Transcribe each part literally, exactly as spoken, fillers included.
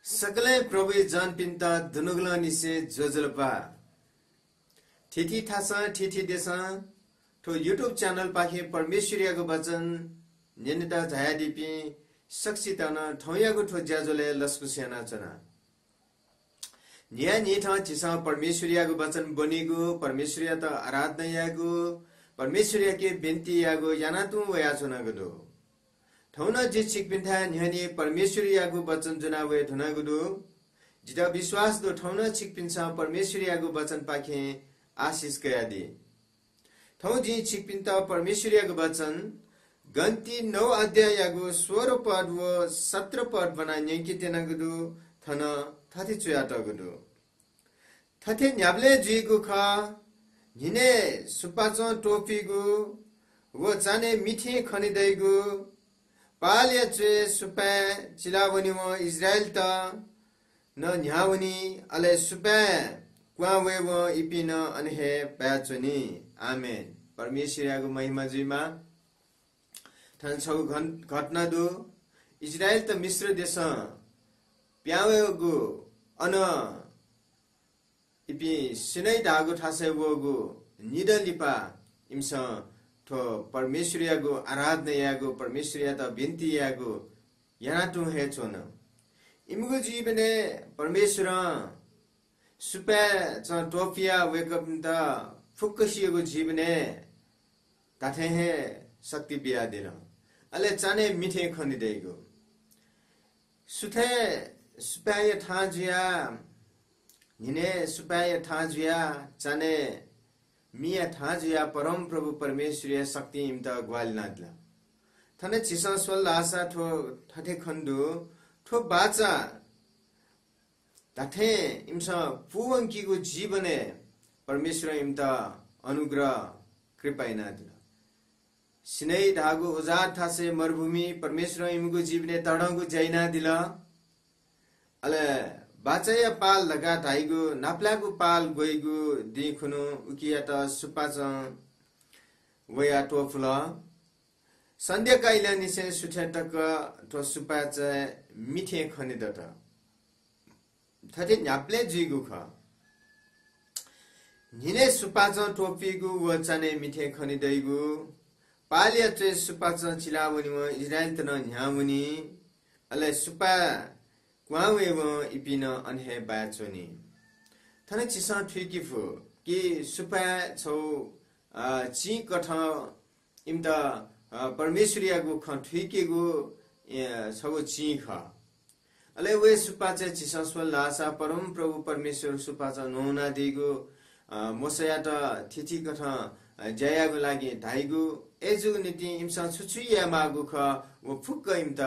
सकलें प्रभुया जनपिन्त दुनुगलंनिसें ज्वजलपा। थीथी थासं, थीथी देशं थ्व YouTube channel पाखें परमेश्वरयागु वचन न्यनेत झायादीपिं सकसितं नं थौंयागु थ्व ज्याझ्वलय् लसकुस यानाच्वना। न्हियान्हिथं झीसं परमेश्वरयागु वचन ब्वनीगु, परमेश्वरयात आराधना यायेगु, परमेश्वरयाके बिन्ति यायेगु याना तुं वयाच्वनागु दु। थौं नं जि छिकपिन्थाय् न्ह्यःने परमेश्वरयागु वचन ज्वना वये धुनागु दु। जितः विश्वास दु, थौं नं छिकपिन्सं परमेश्वरयागु वचनपाखें आशिष कयादी। थौं जिं छिकपिन्त परमेश्वरयागु वचन गन्ती नौ अध्याययागु सोह्र पद व सत्र पद ब्वना न्यंके त्यनागु दु। थन थथे च्वयातःगु दु, थथे न्ह्याबलें जुइगु खः, न्हिनय् सुपाँचं त्वपुइगु व चान्हय् मिथें खनेदइगु, पालया च्वय् सुपाँय् चिलावनेवं इस्राएलीत नं न्ह्यावनी, अले सुपाँय् क्वहां वयेवं इपिं नं अन हे बाय् च्वनी। आमेन। परमेश्वरयागु महिमा जुइमा। थन छगू घन-, घटना दु। इस्राएलीत मिश्र देशं पिहां वयेगु, अन इपिं सिनै धाःगु थासय् वःगु निदँ लिपा इमिसं थ्व परमेश्वरयागु आराधना यायेगु, परमेश्वरयात बिन्ति यायेगु याना तुं हे च्वन। इमिगु जीवनय् परमेश्वरं सुपाँचं त्वपुया वय्कःपिन्त फुक्कसियागु जीवनय् धात्थें हे शक्ति बियादिल। अले चान्हय् मिथें खनेदइगु। सुथय् सुपाँया थां जुया, न्हिनय् सुपाँया थां जुया, चान्हय् मिया थां जुया परमप्रभु परमेश्वरया शक्तिं इमित ग्वाहालि यानादिल। थन झीसं स्वल धाःसा थ्व थथे खने दु, थ्व बाचा धात्थें इमिसं पूवंकीगु जीवनय् परमेश्वरं इमित अनुग्रह, कृपा यानादिल। सिनै धाःगु उजाड थासय् मरुभूमि परमेश्वरं इमिगु जीवनय् तःधंगु ज्या यानादिल। अले बाचाया पाल धकाः धाइगु नापलायेगु पाल ग्वइगु दिं खुन्हु उकियात सुपाँचं वयाः त्वपुल। सन्ध्याकाःनिसें सुथय् तक थ्व सुपाँचय् मिथें खनेदत। थथे न्ह्याबलें जुइगु खः। न्हिनय् सुपाँचं त्वपुइगु व चान्हय् मिथें खनेदइगु, पालया च्वय् सुपाँचं चिलावनेवं इस्राएलीत नं न्ह्यावनी, अले सुपाँय् क्वहां वयेवं इपिं नं अन हे बाय् च्वनी। थन झीसं थुइके फु कि सुपाँय् छगू, अ, चिं कथं इमित, अ, परमेश्वरयागु खँ थुइकेगु, अ, छगू चिं खः। अले व सुपाँचय् झीसं स्वल धाःसा परमप्रभु परमेश्वर सुपाँचं न्ववानादीगु, अ, मोशायात थीथी कथं, अ, ज्या यायेगु लागि धाइगु, अय्जूगु निंतिं इमिसं छु छु यायेमाःगु खः, व फुक्क इमित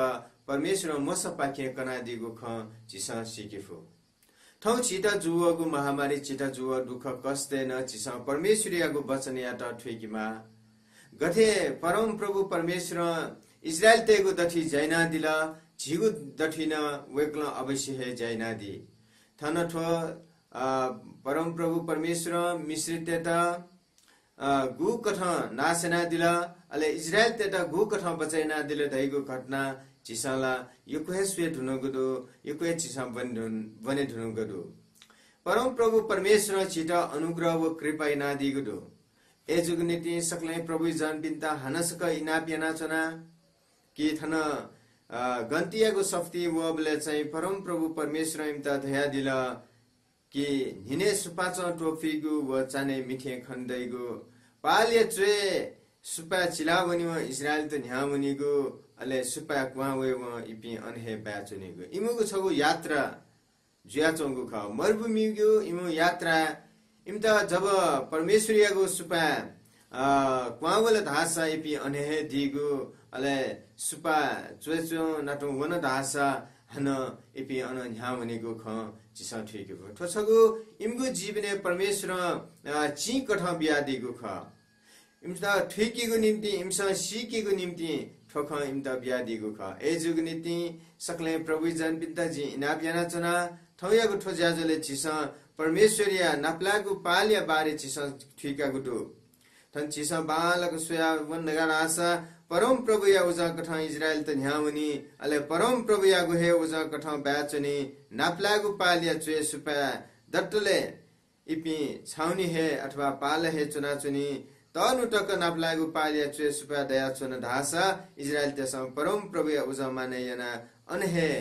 परमेश्वरं मोशापाखें कनादीगु खँ झीसं सीके फु। थौं झीत जूवःगु महामारी, झीत जूवः दुःख कष्टय् नं झीसं परमेश्वरयागु वचनयात थुइकेमाः। गथे परमप्रभु परमेश्वरं इस्राएलीतय्गु दथुइ ज्या यानादिल, झीगु दथुइ नं वय्कलं अवश्य हे ज्या यानादी। थन थ्व, अ, परमप्रभु परमेश्वरं मिश्रीतय्त अ, गुकथं नाश यानादिल, अले इस्राएलीतय्त गुकथं बचय् यानादिल धइगु घटना झीसं ला यक्व हे स्वये धुनगु दु, यक्व हे झीसं ब्वने धुन-, ब्वने धुनगु दु। परमप्रभु परमेश्वरं झीत अनुग्रह व कृपा यानादीगु दु। अय्जूगु निंतिं सकलें प्रभुया जनपिन्त हानं छकः इनाप यानाच्वना कि थन, अ, गन्तीयागु सफुती वःबलय् चाहिँ परमप्रभु परमेश्वरं इमित धयादिल, कि न्हिनय् सुपाँचं त्वपुइगु व चान्हय् मिथें खनेदइगु, पालया च्वय् सुपाँय् चिलावनेवं इस्राएलीत न्ह्यावनीगु, अले सुपाँय् क्वहां वयेवं इपिं अन हे बाय् च्वनीगु। इमिगु छगू यात्रा जुयाच्वंगु खः। मरुभूमिगु इमिगु यात्रा, इमित जब परमेश्वरयागु सुपाँय् अ, क्वहां वल धाःसा इपिं अन हे दीगु, अले सुपाँय् च्वय् च्वय् नातुं वन धाःसा हानं इपिं अन न्ह्यावनीगु खँ झीसं थुइके फु। थ्व छगू इमिगु जीवनय् परमेश्वरं, अ, चिं कथं बियादीगु खः। इमित थुइकेगु निंतिं, इमिसं सीकेगु निंतिं थ्व खँ इमित बियादीगु खः। अय्जूगु निंतिं सकलें प्रभुया जनपिन्त जिं इनाप यानाच्वना। थौंयागु थ्व ज्याझ्वलय् झीसं परमेश्वरया नापलायेगु पालया बारे झीसं थुइकागु दु। थन झीसं बांलाक स्वयाः वन धकाः धाःसा परमप्रभुया उजंकथं इस्राएलीत न्ह्यावनी, अले परमप्रभुयागु हे उजंकथं बाय् च्वनी। नापलायेगु पालया च्वय् सुपाँय् दतले इपिं छाउनी हे अथवा पाल हे च्वनाच्वनी। तःन्हु तक नापलायेगु पालया च्वय् सुपाँय् दयाच्वन धाःसा इस्राएलीतय्‌सं परमप्रभुया उजं मानय् यानाः अन हे,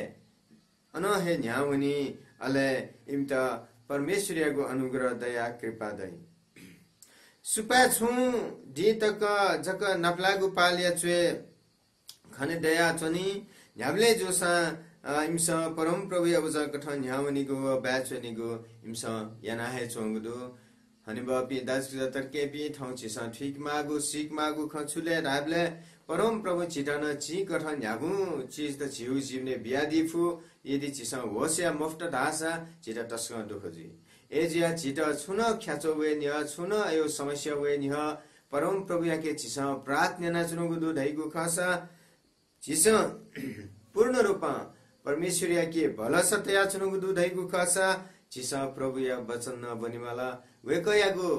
अनं हे न्ह्यावनी, अले इमित परमेश्वरयागु अनुग्रह, दया, कृपा दइ। सुपाँय् छुं दिं तक जक नापलायेगु पालया च्वय् खने दयाच्वनी। न्ह्याबलें जूसां, अ, इमिसं परमप्रभुया उजंकथं न्ह्यावनीगु व बाय् च्वनीगु इमिसं याना हे च्वंगु दु। हनेबहःपिं दाजुकिजा तताकेहेँपिं, थौं झीसं थुइकेमाःगु, सीकेमाःगु खँ छु लय् धायेबलय् परमप्रभुं झीत नं झीकथं न्ह्यागुं चिजत झीगु जीवनय् बियादी फु। यदि झीसं होश याये मफुत धाःसा झीत तसकं दुःख जुइ। अय्‌जुयाः झीत छुं नं ख्याच्वः वये न्ह्यः, छुं नं अय् समस्या वये न्ह्यः परमप्रभुयाके झीसं प्रार्थना यानाच्वनागु दु धइगु खःसा, झीसं पूर्ण रूपं परमेश्वरयाके भलसा तयाच्वनागु दु धइगु खःसा, झीसं प्रभुया वचन नं ब्वनेमाल। वय्‌कःयागु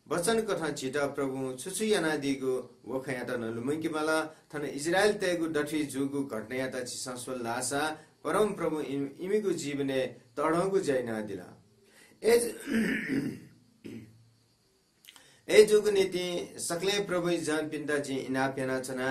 वचनकथं झीत प्रभुं छु छु यानादीगु व खँयात नं लुमंकेमाल। थन इस्राएलीतय्‌गु दथुइ जूगु घटनायात झीसं स्वल धाःसा परमप्रभुं इम-, इमिगु जीवनय् तःधंगु ज्या यानादिल। अय्-, अय्‌जूगु निंतिं सकलें प्रभुइ जनपिन्त जिं इनाप यानाच्वना।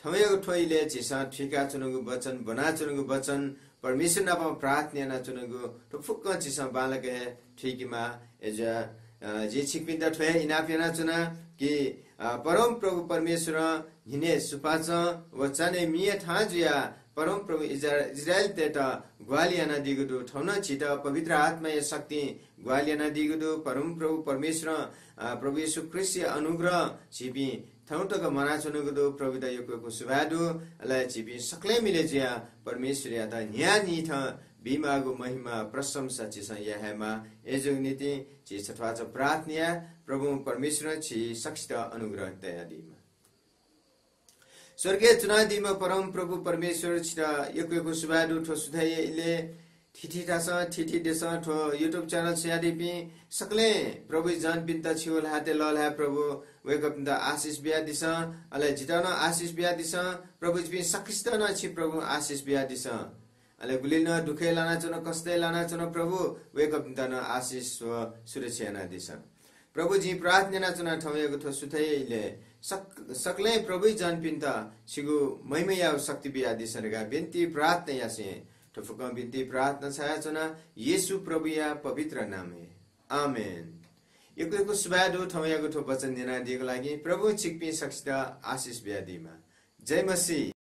थौंयागु थ्व इलय् झीसं थुइकाच्वनागु वचन, ब्वनाच्वनागु वचन, परमेश्वर नाप प्रार्थना यानाच्वनागु थ्व फुक्कं झीसं बांलाक हे थुइकेमाः। अय्‌जुयाः, अ, जिं छिकपिन्त थ्व हे इनाप यानाच्वना कि, अ, परमप्रभु परमेश्वरं न्हिनय् सुपाँचं व चान्हय् मिया थाहां जुयाः परमप्रभु इस्रा-, इस्राएलीतय्‌त ग्वाहालि यानादीगु दु। थौं नं झीत पवित्र आत्माया शक्तिं ग्वाहालि यानादीगु दु। परमप्रभु परमेश्वरं, अ, प्रभु येशू ख्रीष्टया अनुग्रहं झीपिं थौं तक म्वानाच्वनागु दु। प्रभुयात यक्व यक्व सुभाय् दु। अले झीपिं सकलें मिलय् जुयाः परमेश्वरयात न्हियान्हिथं बीमाःगु महिमा प्रशंसा झीसं याये हयेमाः। अय्‌जूगु निंतिं झी छथ्वाःचा प्रार्थना याये। प्रभु परमेश्वरं झी सकसित अनुग्रह तयादीमा। स्वर्गय् च्वनादीम्ह परमप्रभु परमेश्वर, छितः यक्व यक्व सुभाय् दु। थ्व सुथय्‌या इलय् थीथी थासं, थीथी देशं थ्व YouTube channel स्वयादीपिं सकलें प्रभुया जनपिन्त छिगु ल्हातय् लःल्हाये प्रभु। वय्‌कःपिन्त आशिष बियादिसँ, अले जितः नं आशिष बियादिसँ। प्रभु, जिपिं सकसित नं छि प्रभुं आशिष बियादिसँ। अले गुलि नं दुःखय् लानाच्वन, कष्टय् लानाच्वन प्रभु, वय्‌कःपिन्त नं आशिष व सुरक्षा यानादिसँ। प्रभु, जिं प्रार्थना यानाच्वना थौंयागु थ्व सुथय् इलय् सक-, सकलें प्रभुया जनपिन्त छिगु महिमाया शक्ति बियादिसँ धकाः बिन्ति प्रार्थना यासें थ्व फुक्कं बिन्ति प्रार्थना छायाच्वना येशू प्रभुया पवित्र नामय्। आमेन। यक्व यक्व सुभाय् दु थौंयागु थ्व वचन न्यनादीगु लागि। प्रभुं छिकपिं सकसित आशिष बियादीमा। जय मसीह।